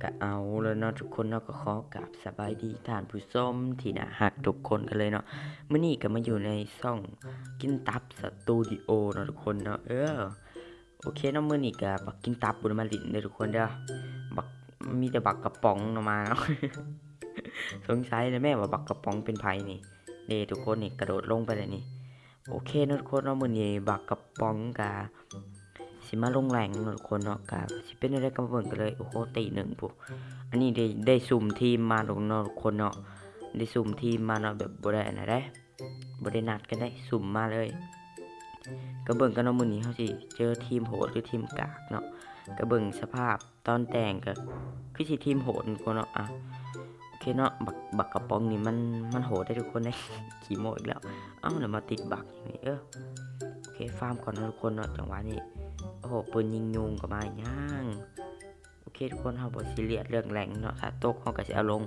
ກະເອົາແລ້ວເນາະທຸກຄົນເນາະ ກໍຂໍກາບສະບາຍດີທ່ານຜູ້ຊົມທີ່ໜ້າຮັກທຸກຄົນກັນເລີຍເນາະ. ມື້ນີ້ກໍມາຢູ່ໃນຊ່ອງກິນຕັບສະຕູດິໂອເນາະທຸກຄົນເນາະ. ເອີ ໂອເຄເນາະ ມື້ນີ້ກໍບັກກິນຕັບບໍ່ໄດ້ມາຫຼິ້ນເດີທຸກຄົນເດີ ບັກ ມີແຕ່ບັກກະປ໋ອງເນາະມາເນາະ. ສົງໄສແລ້ວແມ່ວ່າບັກກະປ໋ອງເປັນໃຜນີ້ ເດ້ທຸກຄົນ ນີ້ກະໂດດລົງໄປແລ້ວນີ້. ໂອເຄເນາະທຸກຄົນເນາະ ມື້ນີ້ບັກກະປ໋ອງກະຊິມາລົງແລງເນາະທຸກຄົນເນາະ ກະຊິເປັນແນວໃດກໍມາເບິ່ງກັນເລີຍ. ໂອ້ໂຫ ຕີໜຶ່ງພຸ້ນ ອັນນີ້ໄດ້ ໄດ້ສຸ່ມທີມມາເນາະທຸກຄົນເນາະ ໄດ້ສຸ່ມທີມມາເນາະ ແບບບໍ່ໄດ້ອັນນັ້ນເດ້ ບໍ່ໄດ້ນັດກັນເດ້ ສຸ່ມມາເລີຍ. ກໍເບິ່ງກັນເນາະ ມື້ນີ້ເຮົາຊິເຈີທີມໂຫດ ຫຼື ທີມກາກເນາະ ກໍເບິ່ງສະພາບ ຕອນແຕ່ງກໍຄືຊິທີມໂຫດກ່ອນເນາະ. ອ່ະ ໂອເຄເນາະ ບັກ ບັກກະປ໋ອງນີ້ມັນ ມັນໂຫດເດ້ທຸກຄົນເດ້ ຂີ້ໂມ້ອີກແລ້ວ. ເອົ້າ ແລ້ວມາຕິດບັກຫຍັງນີ້ ເອີ ໂອເຄ ຟາມກ່ອນເນາະທຸກຄົນເນາະ. ຈັງຫວະນີ້ ໂອ້ໂຫ ປືນຍິງຍຸງກໍມາຫຍັງ. ໂອເຄທຸກຄົນ ເຮົາບໍ່ຊີຣຽສເລື່ອງແລງເນາະ ຖ້າຕົກເຮົາກໍຊິເອົາລົງ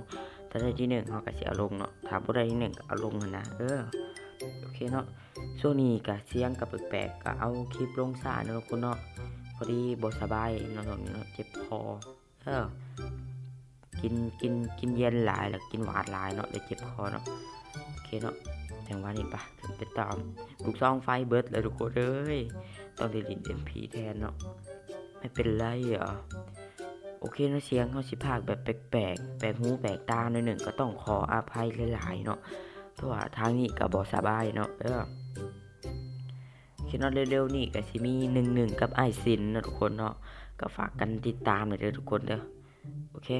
ຖ້າໄດ້ທີໜຶ່ງເຮົາກໍຊິເອົາລົງເນາະ ຖ້າບໍ່ໄດ້ທີໜຶ່ງກໍເອົາລົງຫັ້ນນະ. ເອີ ໂອເຄເນາະ ຊ່ວງນີ້ກະສຽງກະແປກໆ ກະເອົາຄລິບລົງຊ້າເນາະທຸກຄົນເນາະ ພໍດີບໍ່ສະບາຍເນາະ ຊ່ວງນີ້ເນາະ ເຈັບຄໍ. ເອີ ກິນ ກິນ ກິນເຢັນຫຼາຍ ແລ້ວກິນຫວານຫຼາຍເນາະ ເລີຍເຈັບຄໍເນາະ. ໂອເຄເນາະ ຈັງຫວະນີ້ປະ ຂຶ້ນໄປຕາມ ລູກຊອງໄຟເບິດແລ້ວທຸກຄົນເອີຍ ຕ້ອງໄດ້ຫຼິ້ນເອັມພີແທນເນາະ ໄມ່ເປັນໄລ. ໂອເຄເນາະ ສຽງເຮົາຊິພາກແບບແປກໆ ແປກຫູແປກຕາໜ້ອຍໜຶ່ງ ກໍຕ້ອງຂໍອະໄພຫຼາຍໆເນາະ ເພາະວ່າທາງນີ້ກໍບໍ່ສະບາຍເນາະ. ເອີ ໂອເຄເນາະ ເລັວໆນີ້ກໍຊິມີໜຶ່ງໜຶ່ງກັບອ້າຍສິນເນາະທຸກຄົນເນາະ ກໍຝາກກັນຕິດຕາມແດ່ເດີທຸກຄົນເດີ. ໂອເຄ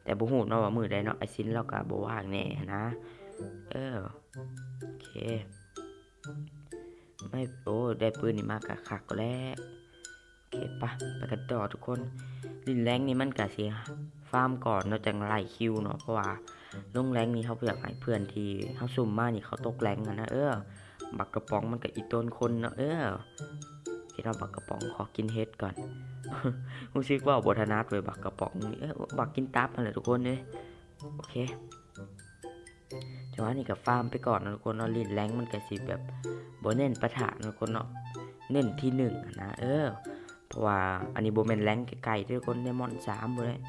ແຕ່ບໍ່ຮູ້ເນາະວ່າມື້ໃດເນາະ ອ້າຍສິນລາວກໍບໍ່ວ່າງແດ່ຫັ້ນນະ. ເອີ ໂອເຄ ໄມ່ ໂອ້ ໄດ້ປືນນີ້ມາກໍຄັກແລ້ວ. ໂອເຄ ໄປ ໄປກັນຕໍ່ທຸກຄົນ. ຫຼິ້ນແລງນີ້ມັນກະຊິຟາມກ່ອນເນາະ ຈັ່ງໄລ່ຄິວເນາະ ເພາະວ່າລົງແລງນີ້ເຮົາບໍ່ຢາກໃຫ້ເພື່ອນທີ່ເຮົາສຸ່ມມານີ້ເຂົາຕົກແລງຫັ້ນນະ. ເອີ ບັກກະປ໋ອງມັນກະອີ່ຕົນຄົນເນາະ. ເອີ ເຫັນວ່າບັກກະປ໋ອງ ຂໍກິນເຫັດກ່ອນ ຮູ້ສຶກເວົ້າບໍ່ຖະໜັດເວີຍ ບັກກະປ໋ອງນີ້. ເອີ ບັກກິນຕັບຫັ້ນແຫຼະທຸກຄົນເອີຍ. ໂອເຄ ຈັງຫວະນີ້ກໍຟາມໄປກ່ອນເນາະທຸກຄົນເນາະ. ຫຼິ້ນແລງມັນກໍຊິແບບບໍ່ເນັ້ນປະທະເນາະທຸກຄົນເນາະ ເນັ້ນທີໜຶ່ງຫັ້ນນະ. ເອີ ເພາະວ່າອັນນີ້ບໍ່ແມ່ນແລງໄກໆເດີທຸກຄົນ ໄດມອນສາມພຸ້ນແຫຼະ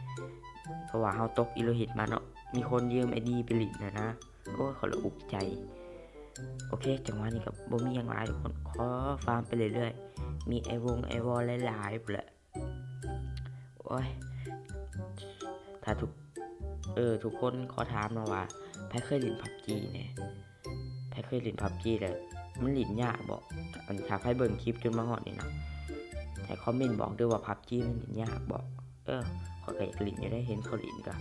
ເພາະວ່າເຮົາຕົກອີໂລຫິດມາເນາະ ມີຄົນຢືມໄອດີໄປຫຼິ້ນຫັ້ນນະ. ໂອ້ຍ ຂ້ອຍລະອຸກໃຈ. ໂອເຄ ຈັງຫວະນີ້ກໍບໍ່ມີຫຍັງຫຼາຍທຸກຄົນ ຂໍຟາມໄປເລື້ອຍໆ ມີໄອວົງໄອວໍຫຼາຍໆພຸ້ນແຫຼະ. ໂອ້ຍ ຖ້າທຸກ ເອີ ທຸກຄົນຂໍຖາມເນາະວ່າ ໃຜເຄີຍຫຼິ້ນພັບຈີແດ່? ໃຜເຄີຍຫຼິ້ນພັບຈີແລ້ວມັນຫຼິ້ນຍາກບໍ່? ອັນ ຖ້າໃຜເບິ່ງຄລິບຈົນມາຮອດນີ້ນະ ໃຫ້ຄອມເມັນບອກເດີວ່າພັບຈີມັນຫຼິ້ນຍາກບໍ່? ເອີ ຂ້ອຍກໍຢາກຫຼິ້ນຢູ່ເດ້ ເຫັນເຂົາຫຼິ້ນກໍ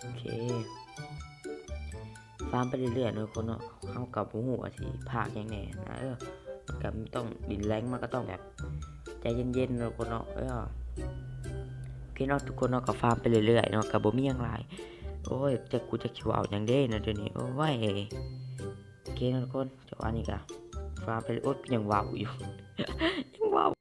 ໂອເຄ ຟາມໄປເລື້ອຍໆເນາະທຸກຄົນເນາະ. ເຮົາກໍບໍ່ຮູ້ວ່າຊິພາກຫຍັງແດ່ນະ. ເອີ ມັນກໍຕ້ອງຫຼິ້ນແລງ ມັນກໍຕ້ອງແບບໃຈເຢັນໆເນາະທຸກຄົນເນາະ. ເອີ ໂອເຄເນາະ ທຸກຄົນເນາະ ກໍຟາມໄປເລື້ອຍໆເນາະ ກໍບໍ່ມີຫຍັງຫຼາຍ. ໂອ້ຍ ຈັກ ກູຈັກຊິເວົ້າຫຍັງເດ້ເນາະດຽວນີ້ ໂອ້ຍ. ໂອເຄເນາະທຸກຄົນ ຈັງຫວະນີ້ກໍຟາມໄປ ໂອ້ຍ ຍັງເວົ້າຢູ່ ຍັງເວົ້າ.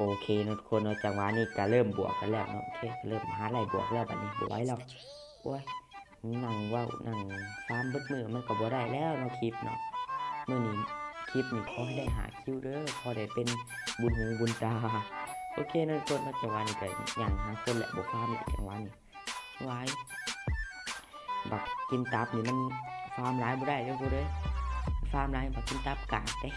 ໂອເຄເນາະທຸກຄົນເນາະ ຈັງຫວະນີ້ກະເລີ່ມບວກກັນແລ້ວເນາະ. ໂອເຄ ເລີ່ມຫາໄລ່ບວກແລ້ວ ບັດນີ້ບໍ່ໄຫວແລ້ວ. ໂອ້ຍ ນັ່ງເວົ້ານັ່ງຟາມເບິດມື້ມັນກໍບໍ່ໄດ້ແລ້ວເນາະ ຄລິບເນາະ. ມື້ນີ້ຄລິບນີ້ຂໍໃຫ້ໄດ້ຫ້າຄິວເດີ ພໍໄດ້ເປັນບຸນຫູບຸນຕາ. ໂອເຄເນາະທຸກຄົນເນາະ ຈັງຫວະນີ້ກໍຍ່າງຫາຄົນແຫຼະ ບໍ່ຟາມແຫຼະ ຈັງຫວະນີ້. ວາຍ ບັກກິນຕັບນີ້ມັນຟາມຫຼາຍບໍ່ໄດ້ເດີພຸ້ນເດີ ຟາມຫຼາຍບັກກິນຕັບກາກເດ້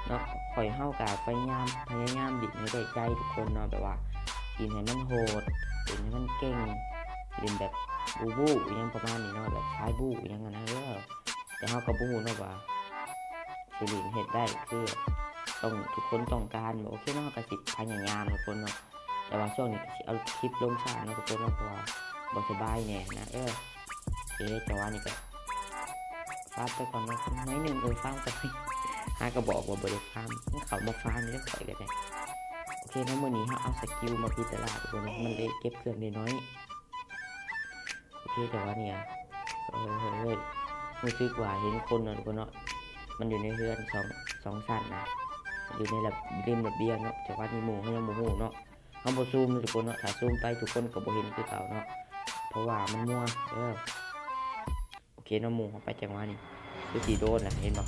ເນາະ. ຂ້ອຍ ເຮົາກໍພະຍາຍາມ ພະຍາຍາມຫຼິ້ນໃຫ້ໄດ້ໃຈທຸກຄົນເນາະ ແບບວ່າຫຼິ້ນໃຫ້ມັນໂຫດ ຫຼິ້ນໃຫ້ມັນເກັ່ງ ຫຼິ້ນແບບບູ້ໆອີ່ຫຍັງປະມານນີ້ເນາະ ແບບສາຍບູ້ອີ່ຫຍັງຫັ້ນນະ. ເອີ ແຕ່ເຮົາກໍບໍ່ຮູ້ເນາະວ່າຊິຫຼິ້ນເຮັດໄດ້ຄືຕ້ອງ ທຸກຄົນຕ້ອງການ. ໂອເຄເນາະ ເຮົາກໍຊິພະຍາຍາມທຸກຄົນເນາະ. ແຕ່ວ່າຊ່ວງນີ້ກໍຊິເອົາຄລິບລົງຊ້າເນາະທຸກຄົນເນາະ ເພາະວ່າບໍ່ສະບາຍແດ່ນະ. ເອີ ເອ ຈັງຫວະນີ້ກໍຟາມໄປກ່ອນເນາະ ໜ້ອຍໜຶ່ງ. ເອີ ຟາມກ່ອນ ຫາກໍບອກວ່າບໍ່ໄດ້ຟາມ ເຂົາມາຟາມໃຫ້ຂ້ອຍກໍໄດ້. ໂອເຄເນາະ ມື້ນີ້ເຮົາເອົາສະກິວມາພິດຕະຫຼາດທຸກຄົນເນາະ ມັນເລີຍເກັບເຄື່ອງໄດ້ໜ້ອຍ. ໂອເຄ ແຕ່ວ່ານີ້ ເອີ ເຮີ້ຍ ຮູ້ສຶກວ່າເຫັນຄົນເນາະທຸກຄົນເນາະ ມັນຢູ່ໃນເຮືອນສອງ ສອງຊັ້ນນະ ຢູ່ໃນລະ ລິມລະບຽງເນາະ. ແຕ່ວ່ານີ້ໝູ່ເຮົາຍັງບໍ່ຮູ້ເນາະ ເຮົາບໍ່ຊູມເນາະທຸກຄົນເນາະ ຖ້າຊູມໄປທຸກຄົນກໍບໍ່ເຫັນຄືເກົ່າເນາະ ເພາະວ່າມັນມົວ. ເອີ ໂອເຄເນາະ ໝູ່ເຮົາໄປ ຈັງຫວະນີ້ຄືຊິໂດນລະ ເຫັນບໍ່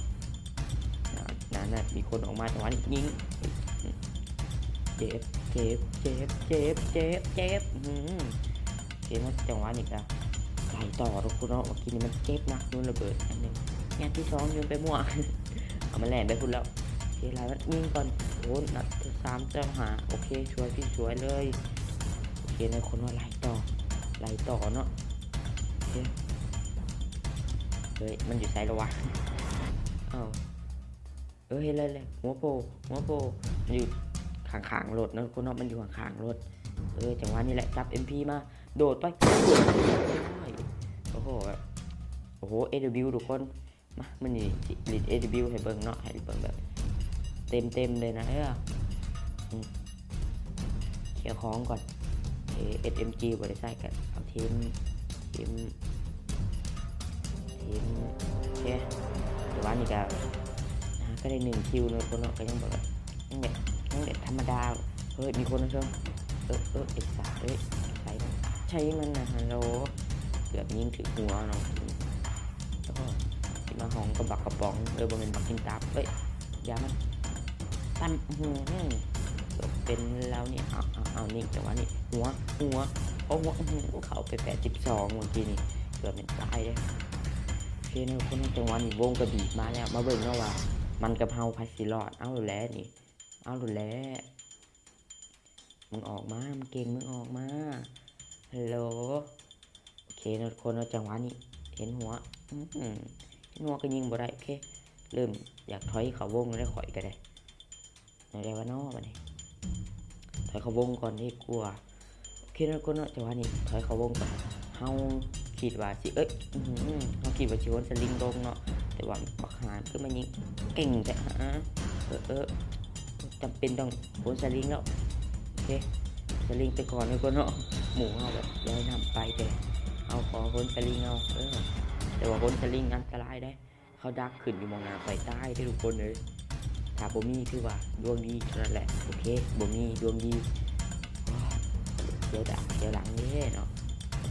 ນັ້ນ ນັ້ນ ມີຄົນອອກມາ ຈັງຫວະນີ້ຍິງ ເຈັບ ເຈັບ ເຈັບ ເຈັບ ເຈັບ ເຈັບ ອື ໂອເຄເນາະ ຈັງຫວະນີ້ກະໄລ່ຕໍ່ທຸກຄົນເນາະ. ເມື່ອກີ້ນີ້ມັນເຈັບໜັກ ໂດນລະເບີດອັນໜຶ່ງ ນັດທີສອງໂຍນໄປໝວກ ເອົາ ມັນແລ່ນໄປພຸ້ນແລ້ວ. ໂອເຄ ໄລ່ມັນຍິງກ່ອນ ໂອ້ ນັດທີສາມ ເຈົ້າຫາ ໂອເຄ ສວຍ ສວຍເລີຍ. ໂອເຄ ນາຍຄົນວ່າໄລ່ຕໍ່ ໄລ່ຕໍ່ເນາະ. ໂອເຄ ເຮີ້ຍ ມັນຢູ່ໃສລະວະ? ເອົ້າ ເອີ ເຫັນແລ້ວ ຫົວໂຜ່ ຫົວໂຜ່ ມັນຢູ່ຂ້າງໆລົດເນາະ ທຸກຄົນເນາະ ມັນຢູ່ຂ້າງໆລົດ. ເອີ ຈັງຫວະນີ້ແຫຼະ ຈັບເອັມພີມາ ໂດດໄປ ໂອ້ໂຫ ແບບ ໂອ້ໂຫ ເອດັບເບິນຢູ ທຸກຄົນ. ມາ ມື້ນີ້ຊິຫຼິ້ນເອດັບເບິນຢູໃຫ້ເບິ່ງເນາະ ໃຫ້ເບິ່ງແບບເຕັມໆເລີຍນະ. ເອີ ອື ເຄຍຂອງກ່ອນ. ເອ ເອັສເອັມຈີ ບໍ່ໄດ້ໃຊ້ ກໍເອົາທີມ ທີມ ທີມ ໂອເຄ ແຕ່ວ່ານີ້ກໍ ອ່າ ກໍໄດ້ໜຶ່ງຄິວເນາະ ຄົນເນາະ ກໍຍັງບໍ່ ຍັງແບບ ຍັງແບບທຳມະດາ. ເຮີ້ຍ ມີຄົນນະເຊີງ ເອີ ເອີ ໄອ້ສາດເອີຍ ໃສ່ມັນ ໃສ່ມັນນະ ຮັນໂຫຼ ເກືອບຍິງຖືກຫົວເນາະ. ໂອ້ ຊິມາຫ້ອງກັບບັກກະປ໋ອງ ເອີ ບໍ່ແມ່ນບັກກິນຕັບ ເອີຍ ຢ່າມາ ປັ້ນ ອື ຕົກເປັນລາວນີ້ ເອົາ ເອົາ ເອົາ ນີ້ ຈັງຫວະນີ້ ຫົວ ຫົວ ເອົາ ຫົວ ອື ເຂົ້າໄປແປດສິບສອງເມື່ອກີ້ນີ້ ເກືອບແມ່ນຕາຍເດ້. ໂອເຄເນາະ ຄົນ ຈັງຫວະນີ້ວົງກໍບີບມາແລ້ວ ມາເບິ່ງເນາະວ່າມັນກັບເຮົາໃຜຊິລອດ. ເອົາແຫຼະນີ້ ເອົາແຫຼະ ມຶງອອກມາ ມັນເກັ່ງ ມຶງອອກມາ ຮັນໂຫຼ. ໂອເຄເນາະ ທຸກຄົນເນາະ ຈັງຫວະນີ້ເຫັນຫົວ ອື ເຫັນຫົວກໍຍິງບໍ່ໄດ້. ໂອເຄ ເລີ່ມຢາກຖອຍເຂົ້າວົງແລ້ວ ຂ້ອຍກໍໄດ້ ແນວໃດວະເນາະ ບາດນີ້ ຖອຍເຂົ້າວົງກ່ອນດີກວ່າ. ໂອເຄເນາະ ທຸກຄົນເນາະ ຈັງຫວະນີ້ຖອຍເຂົ້າວົງກ່ອນ. ເຮົາຄິດວ່າຊິ ເອີຍ ອື ເຮົາຄິດວ່າຊິໂຫນສະລິງລົງເນາະ ແຕ່ວ່າບັກຫານຄືມາຍິງເກັ່ງແທ້. ເອີ ເອີ ຈຳເປັນຕ້ອງໂຫນສະລິງແລ້ວ. ໂອເຄ ສະລິງໄປກ່ອນດີກວ່າເນາະ ໝູ່ເຮົາແບບລອຍນ້ຳໄປ ແຕ່ເຮົາຂໍໂຫນສະລິງເອົາ. ເອີ ແຕ່ວ່າໂຫນສະລິງອັນຕະລາຍເດ້ ເຂົາດັກຂຶ້ນຢູ່ໝ່ອງໜ້າໄປຕາຍເດ້ທຸກຄົນເອີຍ. ຖ້າບໍ່ມີຖືວ່າດວງດີເທົ່ານັ້ນແຫຼະ. ໂອເຄ ບໍ່ມີ ດວງດີ ໂອ້ຍ ເສຍດາ ເສຍຫຼັງເດ້ເນາະ.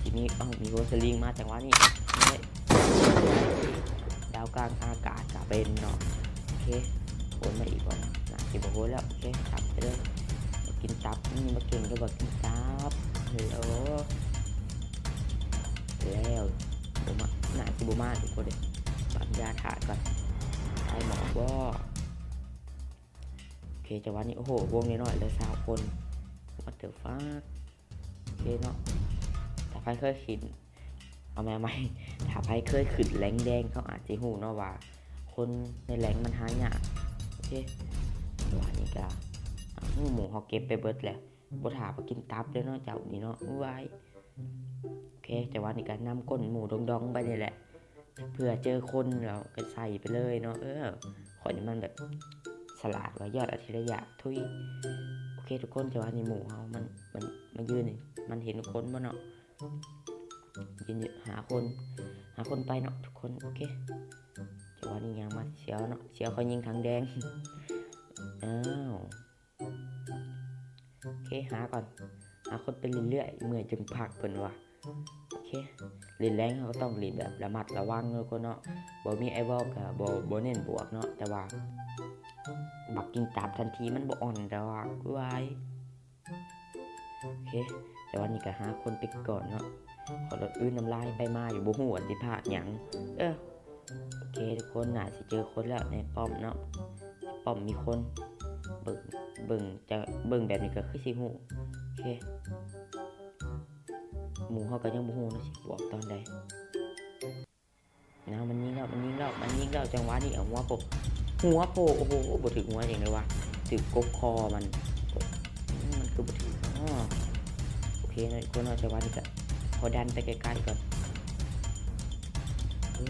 ຊິມີ ເອົ້າ ມີໂຫນສະລິງມາຈັງຫວະນີ້ ດາວກາງອາກາດກະເປັນເນາະ. ໂອເຄ ໂຫນມາອີກບໍ່? ໜ້າຊິບໍ່ໂຫນແລ້ວ. ໂອເຄ ຕັບໄປເລີຍ ບໍ່ກິນຕັບ ນີ້ບໍ່ເກັ່ງກໍບໍ່ກິນຕັບ. ເອີ ແລ້ວ ບໍ່ມາ ໜ້າຊິບໍ່ມາທຸກຄົນເດ້. ປັ້ນຢາຖ້າກ່ອນ ຕາຍໝອກບໍ່? ໂອເຄ ຈັງຫວະນີ້ ໂອ້ໂຫ ວົງນ້ອຍໆ ເຫຼືອຊາວຄົນ What the fuck. ໂອເຄເນາະ ຖ້າໃຜເຄີຍຂຶ້ນ ເອົາໃໝ່ໆ ຖ້າໃຜເຄີຍຂຶ້ນແລງແດງ ເຂົາອາດຊິຮູ້ເນາະວ່າ ຄົນໃນແລງມັນຫາຍາກ. ໂອເຄ ຈັງຫວະນີ້ກະ ເອົ້າ ໝູ່ເຮົາເກັບໄປເບິດແລ້ວ ບໍ່ຖ້າໄປກິນຕັບເດ້ເນາະ ເຈົ້ານີ້ເນາະ. ວາຍ ໂອເຄ ຈັງຫວະນີ້ກະນຳກົ້ນໝູ່ດົງໆໄປນີ້ແຫຼະ ເພື່ອເຈີຄົນແລ້ວກໍໃສ່ໄປເລີຍເນາະ. ເອີ ຂ້ອຍນີ້ມັນແບບສະຫຼາດວ່າ ຍອດອັດສະລິຍະ ທຸຍ. ໂອເຄທຸກຄົນ ແຕ່ວ່ານີ້ໝູ່ເຮົາ ມັນ ມັນ ມັນຢືນນີ້ ມັນເຫັນຄົນບໍ່ເນາະ? ຢືນຫາຄົນ ຫາຄົນໄປເນາະທຸກຄົນ. ໂອເຄ ແຕ່ວ່ານີ້ຍ່າງມາ ສຽວເນາະ ສຽວເຂົາຍິງຖັງແດງ. ອ້າວ ໂອເຄ ຫາກ່ອນ ຫາຄົນໄປເລື້ອຍໆ ເມື່ອຍຈຶ່ງພັກ ເພິ່ນວ່າ. ໂອເຄ ຫຼິ້ນແລງເຮົາກໍຕ້ອງຫຼິ້ນແບບລະມັດລະວັງເນາະ ຄົນເນາະ. ບໍ່ມີໄອວອລກໍບໍ່ ບໍ່ເນັ້ນບວກເນາະ ແຕ່ວ່າບັກກິນຕັບທັນທີ ມັນບໍ່ອ່ອນດອກ ວາຍ. ໂອເຄ ແຕ່ວ່ານີ້ກໍຫາຄົນໄປກ່ອນເນາະ. ເຂົາລະອື່ນນ້ຳລາຍໄປມາຢູ່ ບໍ່ຮູ້ວ່າຊິພາກຫຍັງ. ເອີ ໂອເຄທຸກຄົນ ໜ້າຊິເຈີຄົນແລ້ວໃນປ້ອມເນາະ. ປ້ອມມີຄົນ ເບິ່ງ ເບິ່ງ ຈະເບິ່ງແບບນີ້ກໍຄືຊິຮູ້. ໂອເຄ ໝູ່ເຮົາກໍຍັງບໍ່ຮູ້ເນາະ ຊິບອກຕອນໃດ. ນາວ ມັນຍິງແລ້ວ ມັນຍິງແລ້ວ ມັນຍິງແລ້ວ. ຈັງຫວະນີ້ ເອົາ ຫົວໂພ ຫົວໂພ ໂອ້ໂຫ ບໍ່ຖືກຫົວຫຍັງເລີຍວ່າ ຖືກກົບຄໍມັນ. ອືມ ມັນຄືບໍ່ຖືກເນາະ ອໍ ໂອເຄເນາະ ທຸກຄົນເນາະ ຈັງຫວະນີ້ກະຂໍດັນໄປໄກໆກ່ອນ. ເອີ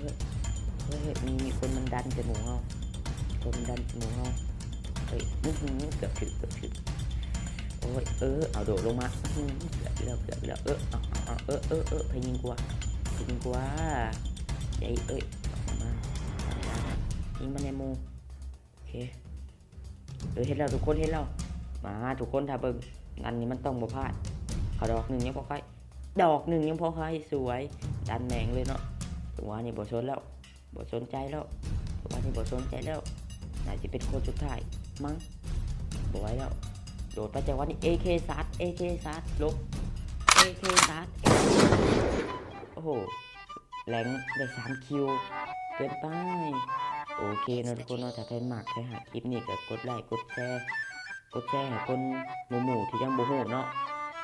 ເອີ ມີ ມີຄົນມັນດັນໃສ່ໝູ່ເຮົາ ມີຄົນມັນດັນໃສ່ໝູ່ເຮົາ. ເອີຍ ອື ເກືອບຖືກ ເກືອບຖືກ. ໂອ້ຍ ເອີ ເອົາໂດດລົງມາ ອື ເກືອບແລ້ວ ເກືອບແລ້ວ. ເອີ ເອົາ ເອົາ ເອີ ເອີ ເອີ ໃຜຍິງກວ່າ ໃຜຍິງກວ່າ. ເອີຍ ເອີຍ ມາ ຍິງມັນແດ່ໝູ່. ໂອເຄ ເອີ ເຫັນແລ້ວ ທຸກຄົນເຫັນແລ້ວ. ມາ ທຸກຄົນຖ້າເບິ່ງ ອັນນີ້ມັນຕ້ອງບໍ່ພາດ. ເອົາດອກໜຶ່ງຍັງພໍໄຄ ດອກໜຶ່ງຍັງພໍໄຄ ສວຍ. ດັນແມ່ງເລີຍເນາະ. ຈັງຫວະນີ້ບໍ່ສົນແລ້ວ ບໍ່ສົນໃຈແລ້ວ ຈັງຫວະນີ້ບໍ່ສົນໃຈແລ້ວ. ໜ້າຊິເປັນຄົນສຸດທ້າຍມັ້ງ ບໍ່ໄຫວແລ້ວ. ໂດດໄປ ຈັງຫວະນີ້ເອເຄສາດ ເອເຄສາດ ຫຼົບ ເອເຄສາດ ເອເຄສາດ. ໂອ້ໂຫ ແຫຼງໄດ້ສາມຄິວ ເກີນໄປ. ໂອເຄເນາະ ທຸກຄົນເນາະ ຖ້າໃຜມັກ ໃຜຮັກຄລິບນີ້ກະກົດໄລ ກົດແຊ ກົດແຊໃຫ້ຄົນໝູ່ໆທີ່ຍັງບໍ່ຮູ້ເນາະ.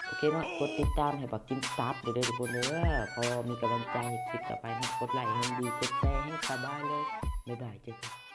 ໂອເຄເນາະ ກົດຕິດຕາມໃຫ້ບັກກິນຕັບເດີ ທຸກຄົນເດີ ເພາະມີກຳລັງໃຈເຮັດຄລິບຕໍ່ໄປເນາະ. ກົດໄລແຮງດີ ກົດແຊແຮງສະບາຍເລີຍ. ບາຍບາຍ ເຈີກັນ.